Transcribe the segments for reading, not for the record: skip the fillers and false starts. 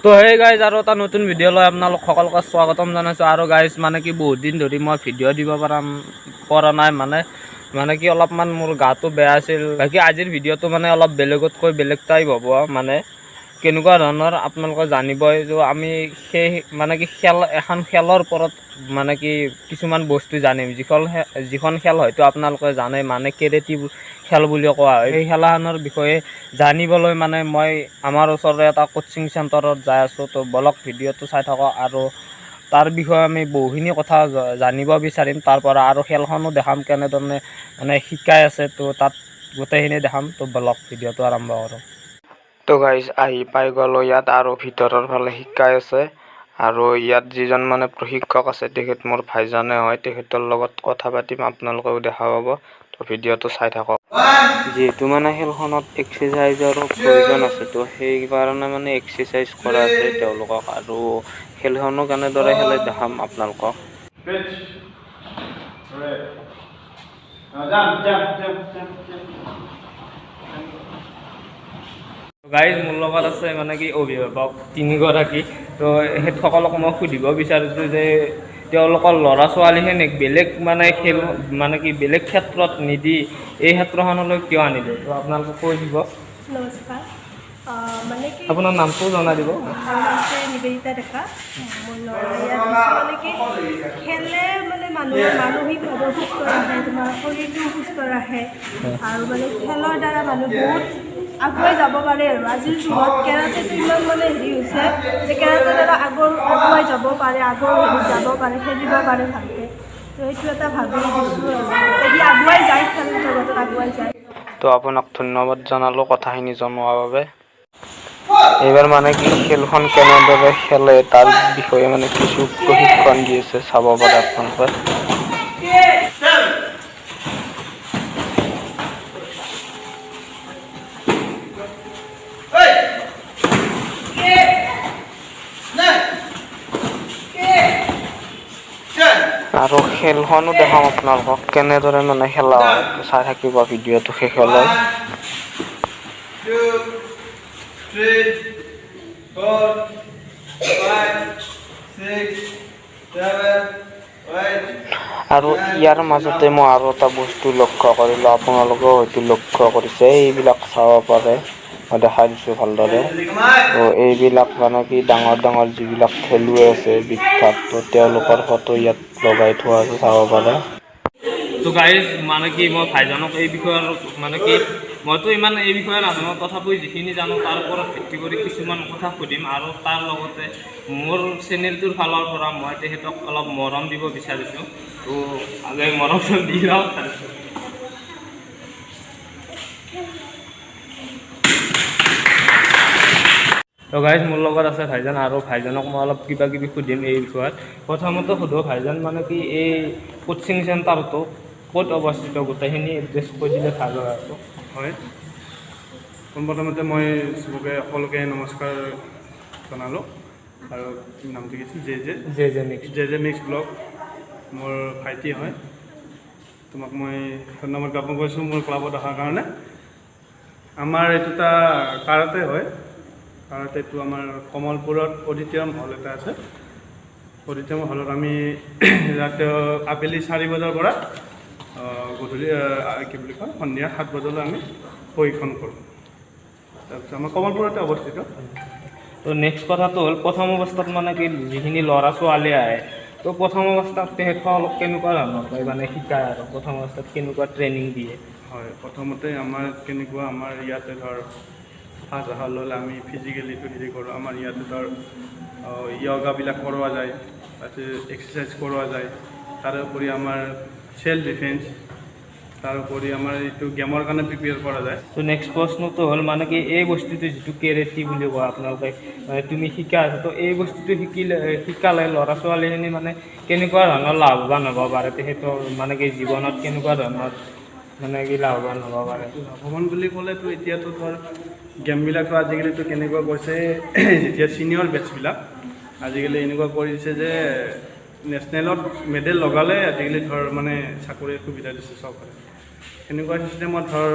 তো সেই গাইজ, আৰু এটা নতুন ভিডিঅ' লৈ আপোনালোক সকলোকে স্বাগতম জনাইছোঁ। আৰু গাইজ, মানে কি, বহুত দিন ধৰি মই ভিডিঅ' দিব পৰা নাই, মানে কি, অলপমান মোৰ গাটো বেয়া আছিল। বাকী আজিৰ ভিডিঅ'টো মানে অলপ বেলেগতকৈ বেলেগ টাইপ হ'ব। মানে কেনেকুৱা ধৰণৰ, আপোনালোকে জানিবই যে আমি সেই মানে কি খেল এখন খেলৰ ওপৰত মানে কি কিছুমান বস্তু জানিম, যিখন খেল হয়তো আপোনালোকে জানে, মানে কেৰেটি খেল বুলি কোৱা হয়। সেই খেলাখনৰ বিষয়ে জানিবলৈ মানে মই আমাৰ ওচৰৰে এটা কোচিং চেণ্টাৰত যাই আছোঁ। তো বলক, ভিডিঅ'টো চাই থাকক আৰু তাৰ বিষয়ে আমি বহুখিনি কথা জানিব বিচাৰিম তাৰ পৰা আৰু খেলখনো দেখাম, কেনেধৰণে মানে শিকাই আছে। তো তাত গোটেইখিনি দেখাম। তো বলক, ভিডিঅ'টো আৰম্ভ কৰোঁ। তো গাইজ, আহি পাই গ'লোঁ ইয়াত আৰু ভিতৰৰ ফালে শিকাই আছে। আৰু ইয়াত যিজন মানে প্ৰশিক্ষক আছে, তেখেত মোৰ ভাইজানে হয়। তেখেতৰ লগত কথা পাতিম, আপোনালোকেও দেখা পাব। তো ভিডিঅ'টো চাই থাকক। যিহেতু মানে খেলখনত এক্সাৰচাইজৰো প্ৰয়োজন আছে, তো সেইকাৰণে মানে এক্সাৰচাইজ কৰা আছে তেওঁলোকক আৰু খেলখনো কেনেদৰে খেলে দেখাম আপোনালোকক। Pitch. Red. Now jump, jump, jump, jump, jump. Guys, মোৰ লগত আছে মানে কি অভিভাৱক তিনিগৰাকী। তো তেখেতসকলক মই সুধিব বিচাৰিছোঁ যে তেওঁলোকৰ ল'ৰা ছোৱালীখিনিক বেলেগ মানে খেল মানে কি বেলেগ ক্ষেত্ৰত নিদি এই ক্ষেত্ৰখনলৈ কিয় আনিলে। তো আপোনালোকে কৈ দিব। নমস্কাৰ। মানে কি, আপোনাৰ নামটোও জনাই দিব। মোৰ নামটো নিবেদিতা ডেকা। মোৰ ল'ৰা ইয়াত দিছোঁ। মানে কি, খেলে মানে মানুহৰ মানসিকভাৱে সুস্থ ৰাখে, তোমাৰ শৰীৰটোও সুস্থ ৰাখে আৰু মানে খেলৰ দ্বাৰা মানুহ বহুত আগুৱাই যাব পাৰে। আৰু আজিৰ যুগত কেৰাটেটো ইমান মানে হেৰি হৈছে যে কেৰাটেৰ দ্বাৰা আগুৱাই যাব পাৰে, আগৰ হেৰিত যাব পাৰে, খেলিব পাৰে ভালকৈ। তো সেইটো এটা ভাবি দিছোঁ আৰু যদি আগুৱাই যায়, খেল জগতত আগুৱাই যায়। তো আপোনাক ধন্যবাদ জনালোঁ কথাখিনি জনোৱাৰ বাবে। এইবাৰ মানে কি খেলখন কেনেদৰে খেলে, তাৰ বিষয়ে মানে কিছু প্ৰশিক্ষণ দি আছে, চাব পাৰে আপোনালোকে। Seven. Eight. 9. 10. আৰু খেলখনো দেখাম আপোনালোকক, কেনেদৰে মানে খেলা হয়। চাই থাকিব ভিডিঅ'টো শেষলৈ। 1, 2, 3, 4, 5, 6, 7, 8. আৰু ইয়াৰ মাজতে মই আৰু এটা বস্তু লক্ষ্য কৰিলোঁ, আপোনালোকেও হয়তো লক্ষ্য কৰিছে। এইবিলাক চাব পাৰে, মই দেখাই দিছোঁ ভালদৰে। তো এইবিলাক মানে কি ডাঙৰ ডাঙৰ যিবিলাক খেলুৱৈ আছে বিখ্যাত, তো তেওঁলোকৰ ফটো ইয়াত লগাই থোৱা আছে, চাব পাৰে। তো গাইজ, মানে কি, মই ভাইজানক এই বিষয়ৰ মানে কি মইতো ইমান এই বিষয়ে নাজানো, তথাপিও যিখিনি জানো তাৰ ওপৰত ভিত্তি কৰি কিছুমান কথা সুধিম। আৰু তাৰ লগতে মোৰ চেনেলটোৰ ফালৰ পৰা মই তেখেতক অলপ মৰম দিব বিচাৰিছোঁ। তো আগে মৰম চৰম দি লওঁ, তাৰপিছত। তো গাইজ, মোৰ লগত আছে ভাইজান আৰু ভাইজানক মই অলপ কিবা কিবি সুধিম এই বিষয়ত। প্ৰথমতে সোধোঁ ভাইজান, মানে কি এই কোচিং চেণ্টাৰটো ক'ত অৱস্থিত, গোটেইখিনি এড্ৰেছ কৈ দিলে ভাল হয় আৰু। হয়, পোনপ্ৰথমতে মই চবকে, সকলোকে নমস্কাৰ জনালোঁ। আৰু নামটো কি আছিল? J J J J mix. J J mix blog, মোৰ ভাইটি হয়। তোমাক মই ধন্যবাদ জ্ঞাপন কৰিছোঁ মোৰ ক্লাবত অহাৰ কাৰণে। আমাৰ এইটো এটা কাৰাটে হয়। কাৰাটেটো আমাৰ কমলপুৰত অডিটৰিয়াম হল এটা আছে। অডিটৰিয়াম হলত আমি ৰাতি আবেলি 4 বজাৰ পৰা গধূলি কি বুলি কয়, সন্ধিয়া 7 বজালৈ আমি প্ৰশিক্ষণ কৰোঁ। তাৰপিছত আমাৰ কমলপুৰতে অৱস্থিত। তো নেক্সট কথাটো হ'ল, প্ৰথম অৱস্থাত মানে কি যিখিনি ল'ৰা ছোৱালী আহে, তো প্ৰথম অৱস্থাত তেখেতসকলক কেনেকুৱা ধৰণৰ মানে শিকায় আৰু প্ৰথম অৱস্থাত কেনেকুৱা ট্ৰেইনিং দিয়ে? হয়, প্ৰথমতে আমাৰ কেনেকুৱা, আমাৰ ইয়াতে ধৰ ফাৰ্ষ্ট অহাৰ ল'লে আমি ফিজিকেলিটো হেৰি কৰোঁ। আমাৰ ইয়াতে ধৰ য়োগাবিলাক কৰোৱা যায়, তাৰপিছত এক্সাৰচাইজ কৰোৱা যায়, তাৰোপৰি আমাৰ চেল্ফ ডিফেন্স, তাৰোপৰি আমাৰ এইটো গেমৰ কাৰণে প্ৰিপেয়াৰ কৰা যায়। তো নেক্সট প্ৰশ্নটো হ'ল, মানে কি এই বস্তুটো যিটো কেৰেটি বুলি কয়, আপোনালোকে মানে তুমি শিকা আছা, তো এই বস্তুটো শিকালে ল'ৰা ছোৱালীখিনি মানে কেনেকুৱা ধৰণৰ লাভৱান হ'ব পাৰে? তেখেতৰ মানে কি জীৱনত কেনেকুৱা ধৰণৰ মানে কি লাভৱান হ'ব পাৰে? লাভৱান বুলি ক'লেতো এতিয়াতো ধৰ গেমবিলাকতো আজিকালিতো কেনেকুৱা কৰিছে, যেতিয়া ছিনিয়ৰ বেটছবিলাক আজিকালি এনেকুৱা কৰিছে যে নেশ্যনেলত মেডেল লগালে আজিকালি ধৰ মানে চাকৰিৰ সুবিধা দিছে চৰকাৰে। সেনেকুৱা চিষ্টেমত ধৰ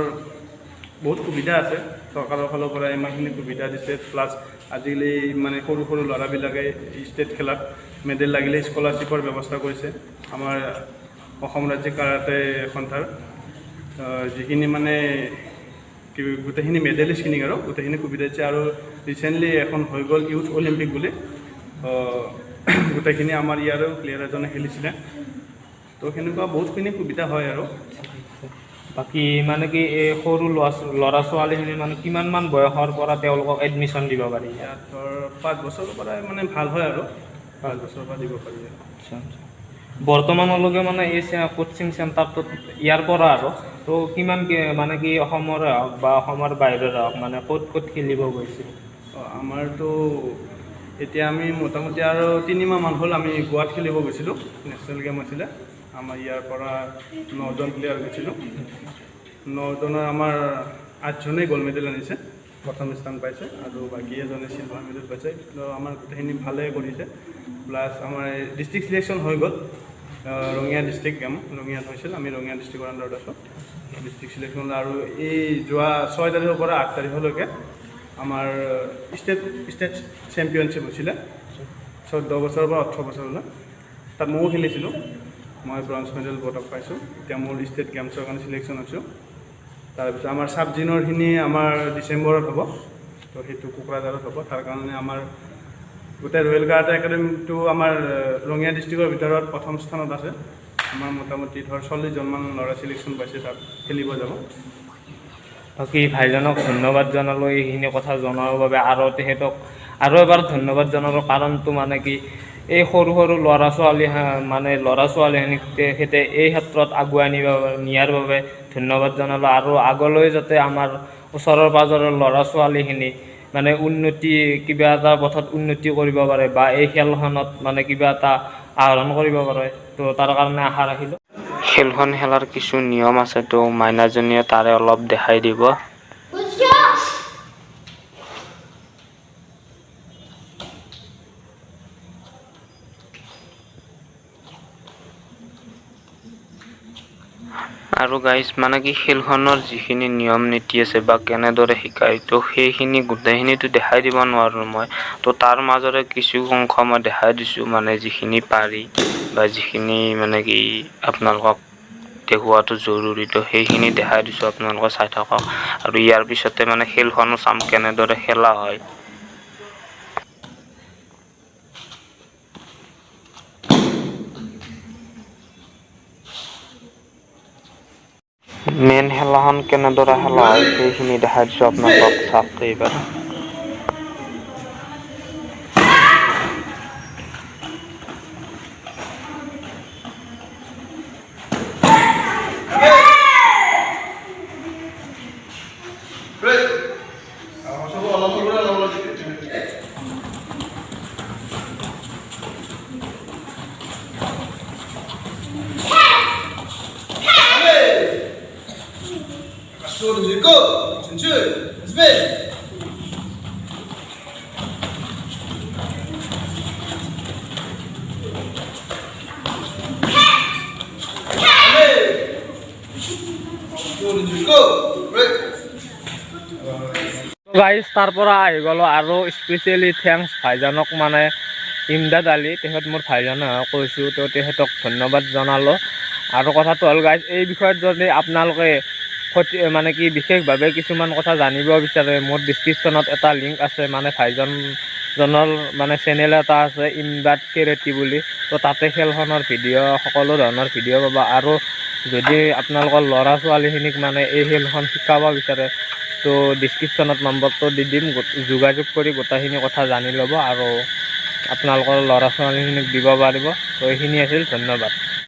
বহুত সুবিধা আছে। চৰকাৰৰ ফালৰ পৰা ইমানখিনি সুবিধা দিছে, প্লাছ আজিকালি মানে সৰু সৰু ল'ৰাবিলাকে ষ্টেট খেলাত মেডেল লাগিলে স্কলাৰশ্বিপৰ ব্যৱস্থা কৰিছে আমাৰ অসম ৰাজ্যিক কাৰাটে সন্থাৰ। যিখিনি মানে কি গোটেইখিনি মেডেলিষ্টখিনিক আৰু গোটেইখিনি সুবিধা দিছে। আৰু ৰিচেণ্টলি এখন হৈ গ'ল ইউথ অলিম্পিক বুলি, গোটেইখিনি আমাৰ ইয়াৰো প্লেয়াৰ এজনে খেলিছিলে। তো সেনেকুৱা বহুতখিনি সুবিধা হয় আৰু। বাকী মানে কি এই সৰু ল'ৰা ছোৱালীখিনি মানে কিমানমান বয়সৰ পৰা তেওঁলোকক এডমিশ্যন দিব পাৰি? ইয়াত ধৰ 5 বছৰৰ পৰাই মানে ভাল হয় আৰু, 5 বছৰৰ পৰা দিব পাৰি। আচ্ছা আচ্ছা। বৰ্তমানলৈকে মানে এই কোচিং চেণ্টাৰটোত ইয়াৰ পৰা আৰু তো কিমান কি মানে কি অসমৰে হওক বা অসমৰ বাহিৰৰে হওক মানে ক'ত ক'ত খেলিব গৈছে? আমাৰতো এতিয়া আমি মোটামুটি আৰু 3 মাহমান হ'ল আমি গোৱাত খেলিব গৈছিলোঁ, নেশ্যনেল গেম আছিলে। আমাৰ ইয়াৰ পৰা 9জন প্লেয়াৰ গৈছিলোঁ, 9জনৰ আমাৰ 8জনেই গ'ল্ড মেডেল আনিছে, প্ৰথম স্থান পাইছে আৰু বাকী এজনে চিলভাৰ মেডেল পাইছে। তো আমাৰ গোটেইখিনি ভালেই কৰিছে। প্লাছ আমাৰ ডিষ্ট্ৰিক্ট চিলেকশ্যন হৈ গ'ল, ৰঙিয়া ডিষ্ট্ৰিক্ট গেম ৰঙিয়াত হৈছিল, আমি ৰঙিয়া ডিষ্ট্ৰিক্টৰ আণ্ডাৰত আছোঁ। ডিষ্ট্ৰিক্ট চিলেকশ্যন আৰু এই যোৱা 6 তাৰিখৰ পৰা 8 তাৰিখলৈকে আমাৰ ষ্টেট ষ্টেট চেম্পিয়নশ্বিপ হৈছিলে, 14 বছৰৰ পৰা 18 বছৰলৈ। তাত ময়ো খেলিছিলোঁ, মই ব্ৰঞ্জ মেডেল পদক পাইছোঁ। এতিয়া মোৰ ষ্টেট গেমছৰ কাৰণে চিলেকশ্যন হৈছোঁ। তাৰপিছত আমাৰ চাব জুনিয়ৰখিনি আমাৰ ডিচেম্বৰত হ'ব, তো সেইটো কোকৰাঝাৰত হ'ব। তাৰ কাৰণে আমাৰ গোটেই ৰয়েল কাৰাটে একাডেমীটো আমাৰ ৰঙিয়া ডিষ্ট্ৰিক্টৰ ভিতৰত প্ৰথম স্থানত আছে। আমাৰ মোটামুটি ধৰ 40জনমান ল'ৰা চিলেকশ্যন পাইছে, তাত খেলিব যাব। বাকী ভাইজনক ধন্যবাদ জনালোঁ এইখিনি কথা জনোৱাৰ বাবে, আৰু তেখেতক আৰু এবাৰ ধন্যবাদ জনালোঁ কাৰণটো মানে কি এই সৰু সৰু ল'ৰা ছোৱালী মানে ল'ৰা ছোৱালীখিনিক তেখেতে এই ক্ষেত্ৰত আগুৱাই নিয়াৰ বাবে ধন্যবাদ জনালোঁ। আৰু আগলৈ যাতে আমাৰ ওচৰৰ পাঁজৰৰ ল'ৰা ছোৱালীখিনি মানে উন্নতি কিবা এটা পথত উন্নতি কৰিব পাৰে বা এই খেলখনত মানে কিবা এটা আহৰণ কৰিব পাৰে, তো তাৰ কাৰণে আশা ৰাখিলোঁ। খেলখন খেলাৰ কিছু নিয়ম আছে, তো মাইনাজনীয়ে তাৰে অলপ দেখাই দিব। আৰু গাইজ মানে কি খেলখনৰ যিখিনি নিয়ম নীতি আছে বা কেনেদৰে শিকায়, তো সেইখিনি গোটেইখিনিতো দেখাই দিব নোৱাৰোঁ মই, তো তাৰ মাজৰে কিছু অংশ মই দেখাই দিছোঁ, মানে যিখিনি পাৰি বা যিখিনি মানে কি আপোনালোকক দেখুওৱাটো জৰুৰী, তো সেইখিনি দেখাই দিছোঁ, আপোনালোকে চাই থাকক। আৰু ইয়াৰ পিছতে মানে খেলখনো চাম কেনেদৰে খেলা হয়। মেইন খেলাখন কেনেদৰে খেলা হয় সেইখিনি দেখাই দিছোঁ আপোনালোকক, চাওক এইবাৰ। গাইজ তাৰ পৰা আহি গ'লোঁ আৰু স্পেচিয়েলি thanks ভাইজানক, মানে ইমদাদ আলী, তেখেত মোৰ ভাইজানে হয় কৈছোঁ, তো তেখেতক ধন্যবাদ জনালোঁ। আৰু কথাটো হ'ল গাইজ, এই বিষয়ত যদি আপোনালোকে মানে কি বিশেষভাৱে কিছুমান কথা জানিব বিচাৰে, মোৰ ডিছক্ৰিপশ্যনত এটা লিংক আছে, মানে ভাইজনজনৰ মানে চেনেল এটা আছে ইমদাদ কেৰেটি বুলি, তো তাতে খেলখনৰ ভিডিঅ' সকলো ধৰণৰ ভিডিঅ' পাব। আৰু যদি আপোনালোকৰ ল'ৰা ছোৱালীখিনিক মানে এই খেলখন শিকাব বিচাৰে, তো ডিছক্ৰিপশ্যনত নম্বৰটো দি দিম, যোগাযোগ কৰি গোটেইখিনি কথা জানি ল'ব আৰু আপোনালোকৰ ল'ৰা ছোৱালীখিনিক দিব পাৰিব। তো এইখিনি আছিল, ধন্যবাদ।